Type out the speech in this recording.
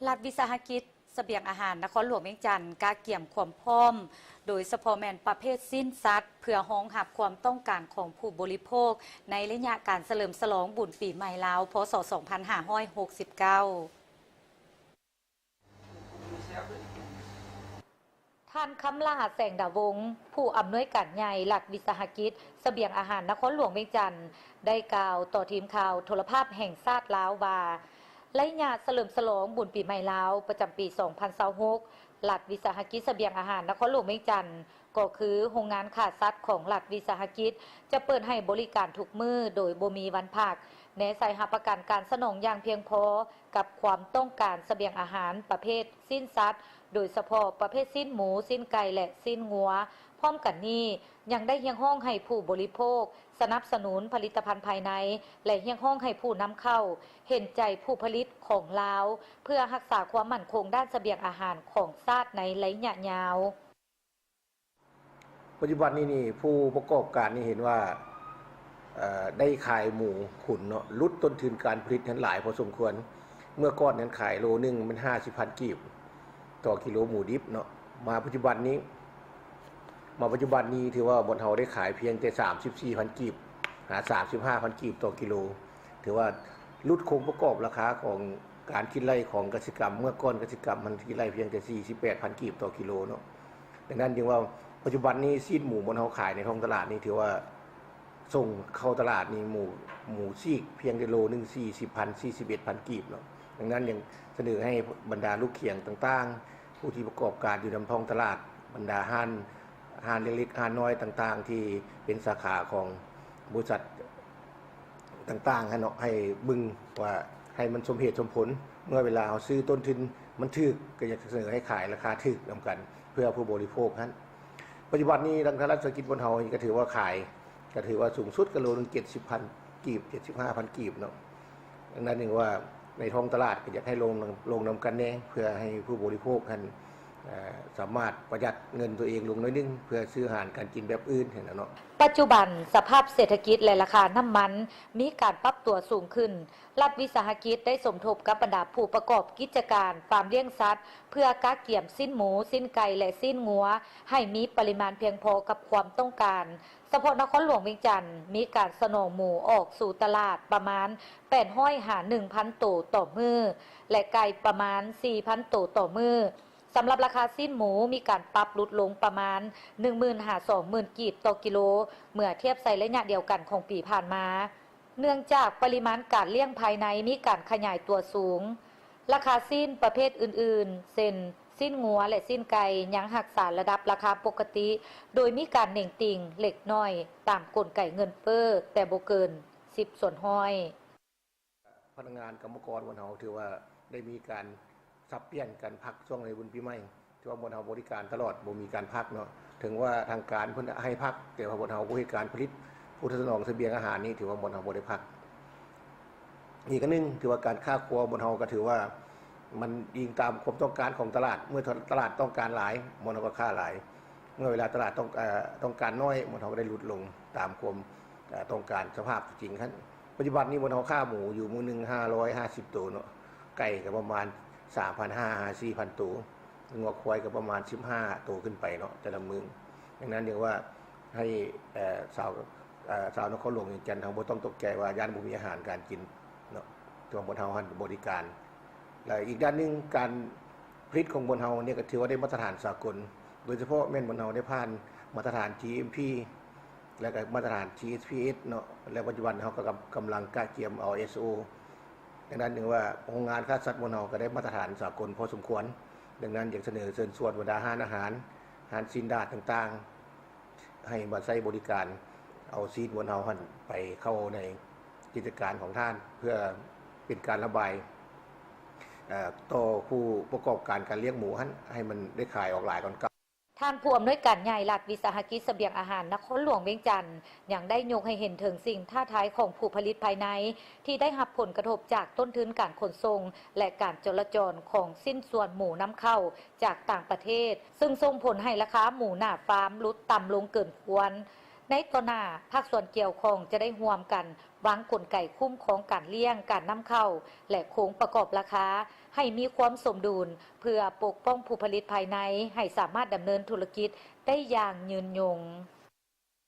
ລັດວິສາຫະກິດສະບຽງອາຫານນະຄອນຫຼວງວຽງຈັນ ກະກຽມຄວາມພ້ອມ ໂດຍສະເພາະແມ່ນປະເພດຊີ້ນສັດ ເພື່ອຮອງຮັບຄວາມຕ້ອງການຂອງຜູ້ບໍລິໂພກ ໃນໄລຍະການສະເຫຼີມສະຫຼອງບຸນປີໃໝ່ລາວ ພ.ສ. ສອງພັນຫ້າຮ້ອຍຫົກສິບເກົ້າ. ທ່ານ ຄຳຫຼ້າ ແສງດາວົງ ຜູ້ອຳນວຍການໃຫຍ່ລັດວິສາຫະກິດສະບຽງອາຫານນະຄອນຫຼວງວຽງຈັນ ໄດ້ກ່າວຕໍ່ທີມຂ່າວໂທລະພາບແຫ່ງຊາດລາວວ່າ ໄລຍະສະເຫຼີມສະຫຼອງບຸນປີໃໝ່ລາວ ປະຈຳປີສອງພັນຊາວຫົກ ລັດວິສາຫະກິດສະບຽງອາຫານນະຄອນຫຼວງວຽງຈັນ ກໍຄືໂຮງງານຂ້າສັດຂອງລັດວິສາຫະກິດ ຈະເປີດໃຫ້ບໍລິການທຸກມື້ ໂດຍບໍ່ມີວັນພັກ, ແນໃສ່ຮັບປະກັນການສະໜອງຢ່າງພຽງພໍ ກັບຄວາມຕ້ອງການສະບຽງອາຫານປະເພດຊີ້ນສັດ, ໂດຍສະເພາະປະເພດຊີ້ນໝູ, ຊີ້ນໄກ່ ແລະ ຊີ້ນງົວ. ພ້ອມກັນນີ້, ຍັງໄດ້ຮຽກຮ້ອງໃຫ້ຜູ້ບໍລິໂພກສະໜັບສະໜູນຜະລິດຕະພັນພາຍໃນ ແລະ ຮຽກຮ້ອງໃຫ້ຜູ້ນຳເຂົ້າເຫັນໃຈຜູ້ຜະລິດຂອງລາວ ເພື່ອຮັກສາຄວາມໝັ້ນຄົງດ້ານສະບຽງອາຫານຂອງຊາດໃນໄລຍະຍາວ. ປັດຈຸບັນນີ້ນີ້ ຜູ້ປະກອບການນີ້ເຫັນວ່າ ເອີ ໄດ້ຂາຍໝູຂຸນເນາະ ຫຼຸດຕົ້ນທຶນການຜະລິດຫັ້ນຫຼາຍພໍສົມຄວນ. ເມື່ອກ່ອນນັ້ນຂາຍໂລໜຶ່ງແມ່ນຫ້າສິບພັນກີບຕໍ່ກິໂລໝູດິບເນາະ. ມາປັດຈຸບັນນີ້ ມາປັດຈຸບັນນີ້ຖືວ່າບ່ອນເຮົາໄດ້ຂາຍພຽງແຕ່ສາມສິບສີ່ພັນກີບ ຫາສາມສິບຫ້າພັນກີບຕໍ່ກິໂລ. ຖືວ່າຫຼຸດຄົງປະກອບລາຄາຂອງການຄິດໄລ່ຂອງກະສິກຳ. ເມື່ອກ່ອນກະສິກຳມັນຄິດໄລ່ພຽງແຕ່ສີ່ສິບແປດພັນກີບຕໍ່ກິໂລເນາະ. ດັ່ງນັ້ນຈຶ່ງວ່າ ປັດຈຸບັນນີ້ຊີ້ນໝູບ່ອນເຮົາຂາຍໃນທ້ອງຕະຫຼາດນີ້ ຖືວ່າສົ່ງເຂົ້າຕະຫຼາດນີ້ ໝູ ໝູຊີກພຽງແຕ່ໂລໜຶ່ງສີ່ສິບພັນ ສີ່ສິບເອັດພັນກີບເນາະ. ດັ່ງນັ້ນຍັງສະເໜີໃຫ້ບັນດາລູກຂຽງຕ່າງໆ ຜູ້ທີ່ປະກອບການຢູ່ນຳທ້ອງຕະຫຼາດ, ບັນດາຮ້ານ ຮ້ານເລັກໆ ຮ້ານນ້ອຍຕ່າງໆ ທີ່ເປັນສາຂາຂອງບໍລິສັດຕ່າງໆຫັ້ນເນາະ ໃຫ້ເບິ່ງວ່າໃຫ້ມັນສົມເຫດສົມຜົນ. ເມື່ອເວລາເຮົາຊື້ຕົ້ນທຶນມັນຖືກ ກໍຢາກສະເໜີໃຫ້ຂາຍລາຄາຖືກນຳກັນ ເພື່ອຜູ້ບໍລິໂພກຫັ້ນ. ປັດຈຸບັນນີ້ທາງລັດວິສາຫະກິດບ່ອນເຮົານີ້ກໍຖືວ່າຂາຍ ກໍຖືວ່າສູງສຸດກໍໂລໜຶ່ງເຈັດສິບພັນກີບ ເຈັດສິບຫ້າພັນກີບເນາະ. ດັ່ງນັ້ນຈຶ່ງວ່າໃນທ້ອງຕະຫຼາດກໍຢາກໃຫ້ລົງ ລົງນຳກັນແດ່ ເພື່ອໃຫ້ຜູ້ບໍລິໂພກຫັ້ນ ເອີ ສາມາດປະຢັດເງິນຕົວເອງລົງໜ້ອຍໜຶ່ງ ເພື່ອຊື້ອາຫານການກິນແບບອື່ນຫັ້ນນະເນາະ. ປັດຈຸບັນສະພາບເສດຖະກິດ ແລະ ລາຄານ້ຳມັນມີການປັບຕົວສູງຂຶ້ນ. ລັດວິສາຫະກິດໄດ້ສົມທົບກັບບັນດາຜູ້ປະກອບກິດຈະການຟາມລ້ຽງສັດ ເພື່ອກະກຽມຊີ້ນໝູ, ຊີ້ນໄກ່ ແລະ ຊີ້ນງົວ ໃຫ້ມີປະລິມານພຽງພໍກັບຄວາມຕ້ອງການ. ສະເພາະນະຄອນຫຼວງວຽງຈັນ ມີການສະໜອງໝູອອກສູ່ຕະຫຼາດປະມານແປດຮ້ອຍຫາໜຶ່ງພັນໂຕຕໍ່ມື້ ແລະ ໄກ່ປະມານສີ່ພັນໂຕຕໍ່ມື້. ສຳລັບລາຄາຊີ້ນໝູມີການປັບຫຼຸດລົງປະມານໜຶ່ງໝື່ນຫາສອງໝື່ນກີບຕໍ່ກິໂລ ເມື່ອທຽບໃສ່ໄລຍະດຽວກັນຂອງປີຜ່ານມາ. ເນື່ອງຈາກປະລິມານການລ້ຽງພາຍໃນມີການຂະຫຍາຍຕົວສູງ, ລາຄາຊີ້ນປະເພດອື່ນໆ ເຊັ່ນ ຊີ້ນງົວ ແລະ ຊີ້ນໄກ່ ຍັງຮັກສາລະດັບລາຄາປົກກະຕິ, ໂດຍມີການເໜັງຕີງເລັກນ້ອຍຕາມກົນໄກເງິນເຟີ້ ແຕ່ບໍ່ເກີນສິບສ່ວນຮ້ອຍ. ພະນັກງານກຳມະກອນບ່ອນເຮົາຖືວ່າໄດ້ມີການສັບປ່ຽນກັນພັກຊ່ວງໃນບຸນປີໃໝ່. ຖືວ່າບ່ອນເຮົາບໍລິການຕະຫຼອດ ບໍ່ມີການພັກເນາະ. ເຖິງວ່າທາງການເພິ່ນໃຫ້ພັກ ແຕ່ວ່າບ່ອນເຮົາຜູ້ເຮັດການຜະລິດ ຜູ້ສະໜອງສະບຽງອາຫານນີ້ ຖືວ່າບ່ອນເຮົາບໍ່ໄດ້ພັກ. ອີກອັນໜຶ່ງ ຖືວ່າການຄ້າຄົວບ່ອນເຮົາກໍຖືວ່າມັນອີງຕາມຄວາມຕ້ອງການຂອງຕະຫຼາດ. ເມື່ອຕະຫຼາດຕ້ອງການຫຼາຍ ບ່ອນເຮົາກໍຄ້າຫຼາຍ. ເມື່ອເວລາຕະຫຼາດຕ້ອງ ເອີ ຕ້ອງການໜ້ອຍ ບ່ອນເຮົາກໍໄດ້ຫຼຸດລົງຕາມຄວາມ ເອີ ຕ້ອງການສະພາບຈິງຫັ້ນ. ປັດຈຸບັນນີ້ບ່ອນເຮົາຄ້າໝູຢູ່ມື້ໜຶ່ງຫ້າຮ້ອຍຫ້າສິບໂຕເນາະ, ໄກ່ກໍປະມານສາມພັນຫ້າຫາສີ່ພັນໂຕ, ງົວຄວາຍກໍປະມານສິບຫ້າໂຕຂຶ້ນໄປເນາະ ແຕ່ລະມື້. ດັ່ງນັ້ນຈຶ່ງວ່າໃຫ້ ເອີ ຊາວ ເອີ ຊາວນະຄອນຫຼວງວຽງຈັນເຮົາບໍ່ຕ້ອງຕົກໃຈວ່າຢ້ານບໍ່ມີອາຫານການກິນເນາະ, ແຕ່ວ່າບ່ອນເຮົາຫັ້ນບໍລິການ. ແລະ ອີກດ້ານໜຶ່ງ ການຜະລິດຂອງບ່ອນເຮົານີ້ກໍຖືວ່າໄດ້ມາດຕະຖານສາກົນ, ໂດຍສະເພາະແມ່ນບ່ອນເຮົາໄດ້ຜ່ານມາດຕະຖານ ຈີເອັມພີ ແລະ ກໍມາດຕະຖານ ຈີເອັສພີເອັສ ເນາະ. ແລະ ປັດຈຸບັນເຮົາກໍກຳ ກຳລັງກະກຽມເອົາ ໄອເອສໂອ. ດັ່ງນັ້ນຈຶ່ງວ່າໂຮງງານຂ້າສັດຂອງເຮົາກໍໄດ້ມາດຕະຖານສາກົນພໍສົມຄວນ. ດັ່ງນັ້ນ ຢາກສະເໜີເຊີນຊວນບັນດາຮ້ານອາຫານ, ຮ້ານຊີ້ນດາດຕ່າງໆ ໃຫ້ມາໃຊ້ບໍລິການ ເອົາຊີ້ນຂອງເຮົາຫັ້ນໄປເຂົ້າໃນກິດຈະການຂອງທ່ານ ເພື່ອເປັນການລະບາຍ ເອີ ຕໍ່ຜູ້ປະກອບການການລ້ຽງໝູຫັ້ນ ໃຫ້ມັນໄດ້ຂາຍອອກຫຼາຍກວ່າເກົ່າ. ທ່ານຜູ້ອຳນວຍການໃຫຍ່ລັດວິສາຫະກິດສະບຽງອາຫານນະຄອນຫຼວງວຽງຈັນ ຍັງໄດ້ຍົກໃຫ້ເຫັນເຖິງສິ່ງທ້າທາຍຂອງຜູ້ຜະລິດພາຍໃນ ທີ່ໄດ້ຮັບຜົນກະທົບຈາກຕົ້ນທຶນການຂົນສົ່ງ ແລະ ການຈໍລະຈອນຂອງຊິ້ນສ່ວນໝູນຳເຂົ້າຈາກຕ່າງປະເທດ, ຊຶ່ງສົ່ງຜົນໃຫ້ລາຄາໝູໜ້າຟາມຫຼຸດຕ່ຳລົງເກີນຄວນ. ໃນຕໍ່ໜ້າ, ພາກສ່ວນກ່ຽວຂ້ອງຈະໄດ້ຮ່ວມກັນ ວາງກົນໄກຄຸ້ມຄອງການລ້ຽງ, ການນຳເຂົ້າ ແລະ ໂຄງປະກອບລາຄາ ໃຫ້ມີຄວາມສົມດຸນ ເພື່ອປົກປ້ອງຜູ້ຜະລິດພາຍໃນ ໃຫ້ສາມາດດຳເນີນທຸລະກິດໄດ້ຢ່າງຍືນຍົງ.